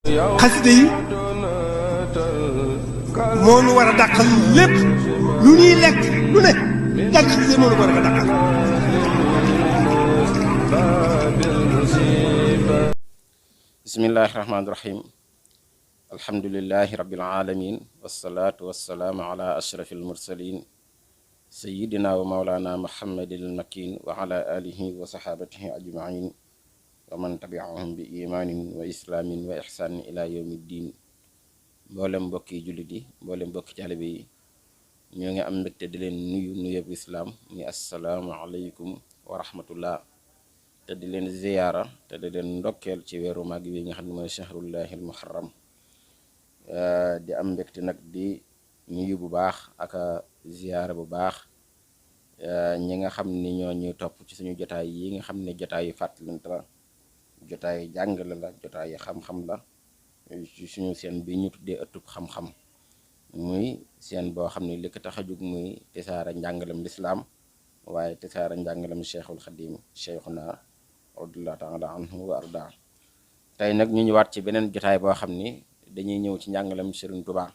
xasida yi moo nu war a dàqal lépp lu ñuy lekk lu ne jàng xasida moo nu ko war a dàqal. bismillahi rahmaani rahim alhamdulilahi rabbil alamin wassalaatu wassalaamu ala ashrafil mursalin sayidina wa maulana muhammadil makin wa ala alihi wa sahabatihi ajmain wa man tabiahum bi imaanin wa islaamin wa ixsaanin ila yawmi ddin. mboolem mbokki jullit yi mboolem mbokki taalibe yi ñoo ngi am mbégte di leen nuyub islaam ni assalaamu aleykum wa rahmatullah, te di leen ziyaara te di leen ndokkeel ci weeru màgg wi nga xam ne mooy shahrullahil muharram. di am mbégte nag di nuyu bu baax ak ziyaara bu baax ñi nga xam ni ñoo ñuy topp ci suñu jotaay yi nga xam ne jotaay yu fàttalante la, jotaay jàngale la, jotaay xam-xam la ci suñu seen bi ñu tuddee ëttub xam-xam, muy seen boo xam ne li ko tax a jóg muy tisaara njàngalem lislaam waaye tisaara njàngalem cheikhul xadim cheikhuna radiyallahu taala anhu wa arda. tey nag ñu ñëwaat ci beneen jotaay boo xam ni dañuy ñëw ci njàngalem Sëriñ Tuubaa,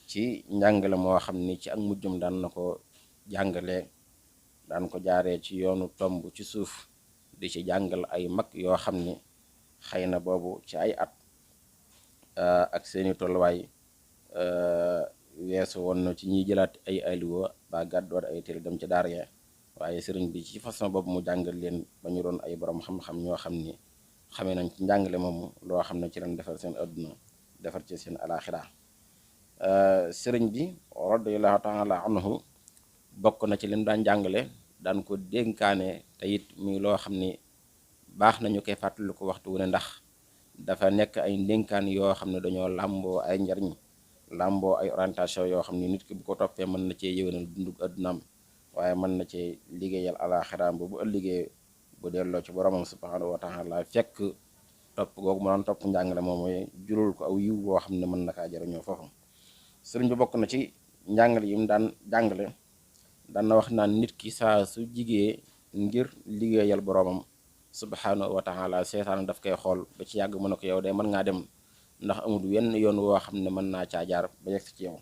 ci njàngale moo xam ni ci ak mujjum daan na ko jàngale, daan ko jaaree ci yoonu tomb ci suuf di ci jàngal ay mag yoo xam ni xëy na boobu ci ay at ak seeni tolluwaay weesu woon na ci ñiy jëlaat ay aliwo ba gàddoor ay téere dem ci daara ya, waaye sëriñ bi ci façon boobu mu jàngal leen ba ñu doon ay borom xam-xam ñoo xam ni xamee nañ ci njàngale moomu loo xam ne ci leen defar seen adduna defar ci seen alaxira. sëriñ bi radiyallahu taala anhu bokk na ci leen daan jàngale, daan ko dénkaane te it muy loo xam ni baax nañu koy fàttali ko waxtu wu ne, ndax dafa nekk ay ndénkaan yoo xam ne dañoo làmboo ay njariñ, làmboo ay orientation yoo xam ni nit ki bu ko toppee mën na cee yëwénal dundug addunaam, waaye mën na cee liggéeyal alaxiraam bu ëllëgee bu delloo ci boromam subhanahu wa taala fekk topp googu mu doon topp njàngale moom mooy jural ko aw yiw boo xam ne mën na kaa jariñoo foofu. sëriñ bi bokk na ci njàngale yi mu daan jàngale, daan na wax naan nit ki saa su jigee ngir liggéeyal boromam subhanahu wa taala seetaan daf koy xool ba ci yàgg mën na ko yow de mën ngaa dem, ndax amul wenn yoon woo xam ne mën naa caa jaar ba yegg ci yow.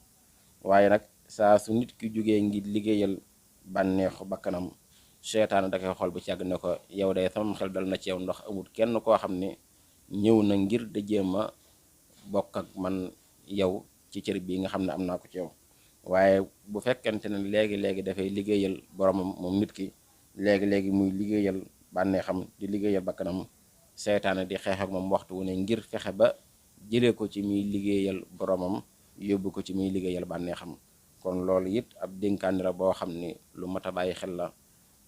waaye nag saa su nit ki jógee ngir liggéeyal bànneexu bakkanam seetaan da koy xool ba ci yàgg ne ko yow de sama xel dal na ci yow, ndax amul kenn koo xam ne ñëw na ngir da jéem a bokk ak man yow ci cër bii nga xam ne am naa ko ci yow. waaye bu fekkente ne léegi-léegi dafay liggéeyal boromam moom nit ki, léegi-léegi muy liggéeyal bànneexam di liggéeyal bakkanam, seytaane di xeex ak moom waxtu wu ne ngir fexe ba jëlee ko ci muy liggéeyal boromam yóbbu ko ci muy liggéeyal bànneexam. kon loolu it ab dénkaani la boo xam ni lu mat a bàyyi xel la,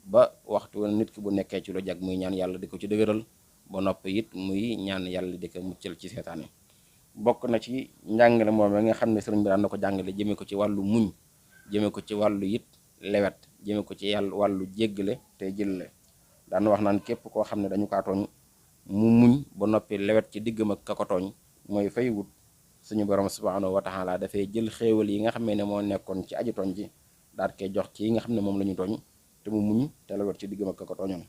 ba waxtu wu ne nit ki bu nekkee ci lu jag muy ñaan yàlla di ko ci dëgëral, ba noppi it muy ñaan yàlla di ko muccal ci seytaane. bokk na ci njàngale moom nga xam ne sëriñ bi daan na ko jàngale jëme ko ci wàllu muñ, jëme ko ci wàllu it lewet, jëme ko ci yàlla wàllu jéggale te jëlle. daan wax naan képp koo xam ne dañu kaa tooñ mu muñ ba noppi lewet ci diggam ak ka ko tooñ, mooy fay wut suñu borom subhanahu wa taala dafay jël xéewal yi nga xam ne moo nekkoon ci aji tooñ ji daal koy jox ci yi nga xam ne moom la ñu tooñ te mu muñ te lewet ci diggam ak ka ko tooñoon.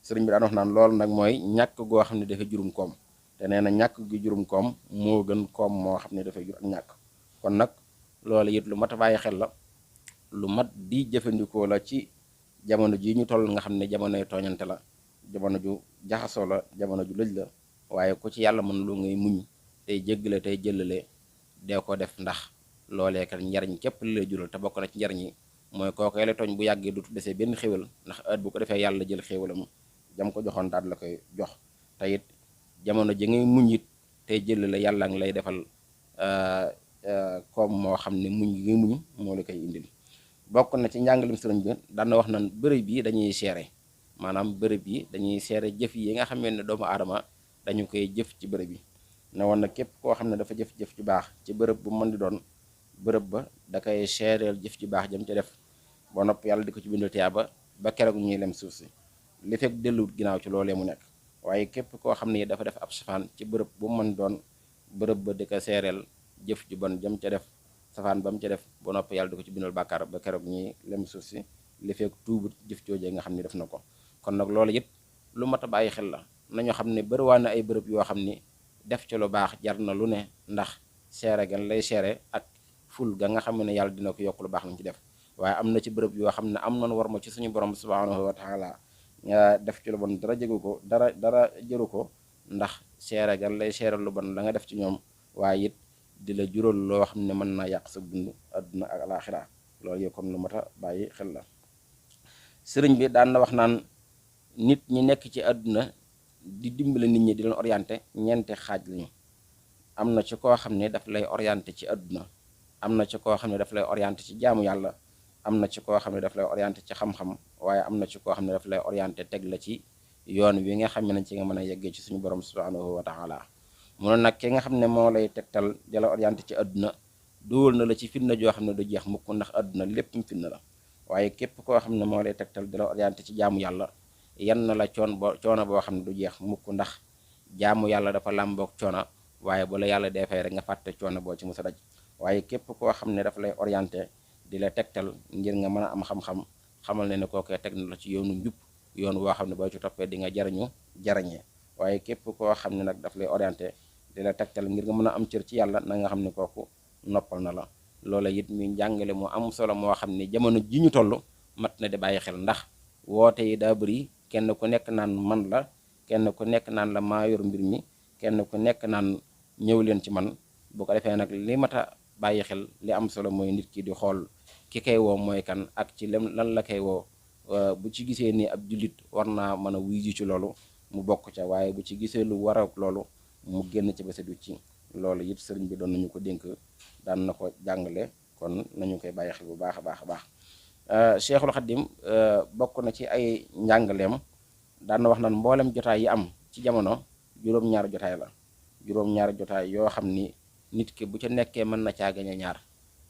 sëriñ bi daan wax naan loolu nag mooy ñàkk goo xam ne dafa jurum koom, te nee na ñàkk gi jurum koom moo gën koom moo xam ne dafay jur ak ñàkk. kon nag loolu it lu mat a bàyyi xel la, lu mat di jëfandikoo la ci jamono ji ñu toll nga xam ne jamonoy tooñante la, jamono ju jaxasoo la, jamono ju lëj la. waaye ku ci yàlla mën lu ngay muñ tey jéggale tey jëllale dee ko def, ndax loolee kat njariñ képp li lay jural. te bokk na ci njariñ yi mooy kooku la tooñ bu yàggee du desee benn xéwal, ndax heure bu ko defee yàlla jël xéwalam jam ko joxoon daal la koy jox. te it jamono ji ngay muñ it tey jëllale yàlla ngi lay defal koom moo xam ne muñ gi muñ moo la koy indil. bokk na ci njàngalem sëriñ bi daan na wax naan bërëb yi dañuy seere, maanaam bërëb yi dañuy seere jëf yi nga xam ne doomu aadama dañu koy jëf ci bërëb yi. ne woon na képp koo xam ne dafa jëf-jëf ju baax ci bërëb bu mën di doon, bërëb ba da koy seereel jëf ju baax jëm ca def ba nopp yàlla di ko ci bindal tiyaaba ba keroog ñuy lem suuf si li fekk delluwut ginnaaw ci loolee mu nekk. waaye képp koo xam ne dafa def ab safaan ci bërëb bu mën doon, bërëb ba di ko seereel jëf ju bon jëm ca def safaan ba mu ca def ba nopp yàlla di ko ci bindal bàkkaar ba keroog ñuy lem suuf si li fekk tuubut jëf joojee nga xam ne def na ko. kon nag loolu it lu mat a bàyyi xel la, nañoo xam ne bëriwaa na ay bërëb yoo xam ni def ci lu baax jar na lu ne, ndax seere gan lay seere ak ful ga nga xam ne yàlla dina ko yokk lu baax lañ ci def. waaye am na ci bërëb yoo xam ne am nañ war ma ci suñu borom subhanahu wa taala nga def ci lu bon dara jëgu ko dara jëru ko, ndax seere gan lay seere lu bon la nga def ci ñoom, waaye it di la jural loo xam ne mën naa yàq sa dund adduna ak alaxira. loolu yëpp kon lu mat a bàyyi xel la. sëriñ bi daan na wax naan nit ñi nekk ci àdduna di dimbale nit ñi di leen orienté ñeenti xaaj lañu. am na ci koo xam ne daf lay orienté ci àdduna, am na ci koo xam ne daf lay orienté ci jaamu yàlla, am na ci koo xam ne daf lay orienté ci xam-xam, waaye am na ci koo xam ne daf lay orienté teg la ci yoon wi nga xam ne ci nga mën a yeggee ci suñu borom subhanahu wa taala. mu ne nag ki nga xam ne moo lay tegtal di la orienté ci àdduna duwal na la ci fitna joo xam ne du jeex mukk, ndax àdduna lépp fitna la. waaye képp koo xam ne moo lay tegtal di la orienté ci jaamu yàlla yan na la coono boo xam ne du jeex mukk, ndax jaamu yàlla dafa làmboog coono, waaye bu la yàlla dee fay rek nga fàtte coono boo ci mos a daj. waaye képp koo xam ne dafa lay orienté di la tegtal ngir nga mën a am xam-xam, xamal ne kookee teg na la ci yoonu njub, yoon woo xam ne boo ci toppee di nga jarañee. waaye képp koo xam ne nag daf lay orienté di la tegtal ngir nga mën a am cër ci yàlla, na nga xam ne kooku noppal na la. loola it muy njàngale mu am solo moo xam ne jamono ji ñu toll mat na di bàyyi xel, ndax woote yi daa bëri, kenn ku nekk naan man la, kenn ku nekk naan la maa yor mbir mi, kenn ku nekk naan ñëw leen ci man. bu ko defee nag li mat a bàyyi xel, li am solo mooy nit ki di xool ki kay woo mooy kan ak ci lan la koy woo. bu ci gisee ni ab jullit war naa mën a wuyu ci loolu mu bokk ca, waaye bu ci gisee lu war ak loolu mu génn ci ba sedu ci loolu it sëriñ bi doon nañu ko dénk, daan na ko jàngale, kon nañu koy bàyyi xel bu baax a baax a baax. Cheikhul Khadim bokk na ci ay njàngaleem, daan na wax naan mboolem jotaay yi am ci jamono juróom-ñaari jotaay la, juróom-ñaari jotaay yoo xam ni nit ki bu ca nekkee mën na caa gañe ñaar.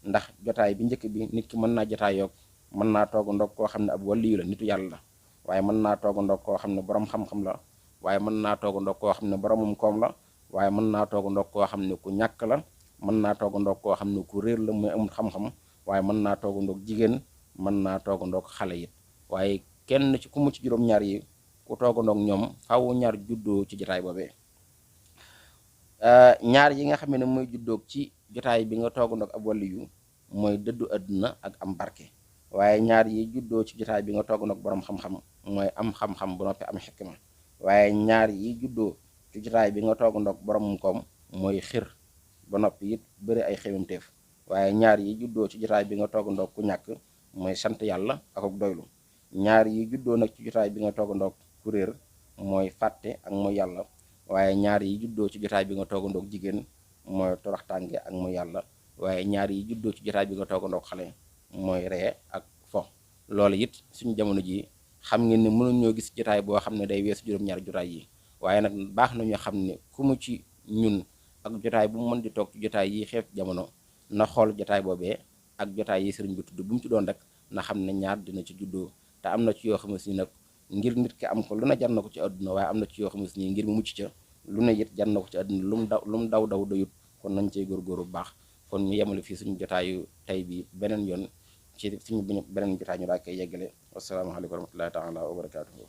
ndax jotaay bi njëkk bi nit ki mën naa jotaay yoog mën naa toog ndoog koo xam ne ab waliyu la, nitu yàlla la, waaye mën naa toog ndoog koo xam ne borom xam-xam la, waaye mën naa toog ndoog koo xam ne boromum koom la, waaye mën naa toog ndoog koo xam ne ku ñàkk la, mën naa toog ndoog koo xam ne ku réer la muy amul xam-xam, waaye mën naa toog ndoog jigéen, mën naa toog ndoog xale it. waaye kenn ci ku mu ci juróom-ñaar yi ku toog ndoog ñoom faaw ñaar juddoo ci jotaay boobee. ñaar yi nga xam ne mooy juddoog ci jotaay bi nga toog ndoog ab waliyu mooy dëddu àdduna ak am barke, waaye ñaar yi juddoo ci jotaay bi nga toog ndoog borom xam-xam mooy am xam-xam bu noppi am xikma, waaye ñaar yi juddoo ci jotaay bi nga toog ndoog boromum koom mooy xir ba noppi it bëri ay xewamteef, waaye ñaar yi juddoo ci jotaay bi nga toog ndoog ku ñàkk mooy sant yàlla ak doylu. ñaar yi juddoo nag ci jotaay bi nga toog ndoog ku réer mooy fàtte ak mooy yàlla, waaye ñaar yi juddoo ci jotaay bi nga toogandoog jigéen mooy toroxtànge ak mooy yàlla, waaye ñaar yi juddoo ci jotaay bi nga toogandoog xale mooy ree ak fo. loolu it suñu jamono ji xam ngeen ne mënuñoo gis jotaay boo xam ne day weesu juróom-ñaari jotaay yi, waaye nag baax nañu xam ne ku mu ci ñun ak jotaay bu mu mën di toog ci jotaay yi xeet jamono na xool jotaay boobee ak jotaay yi sëriñ bi tudd bu mu ci doon rek na xam ne ñaar dina ci juddoo. te am na ci yoo xam ne si nag ngir nit ki am ko lu ne jar na ko ci àdduna, waaye am na ci yoo xam ne si ngir mu mucc ca lu ne it jar na ko ci àdduna, lu mu daw doyut, kon nañ cey góorgóoru bu baax. kon ñu yemale fii suñu jotaayu tey bi beneen yoon ci suñu beneen jotaay ñu daa koy yeggale. wasalaamaaleykum wa rahmatullahi taala wa barakaatuhu.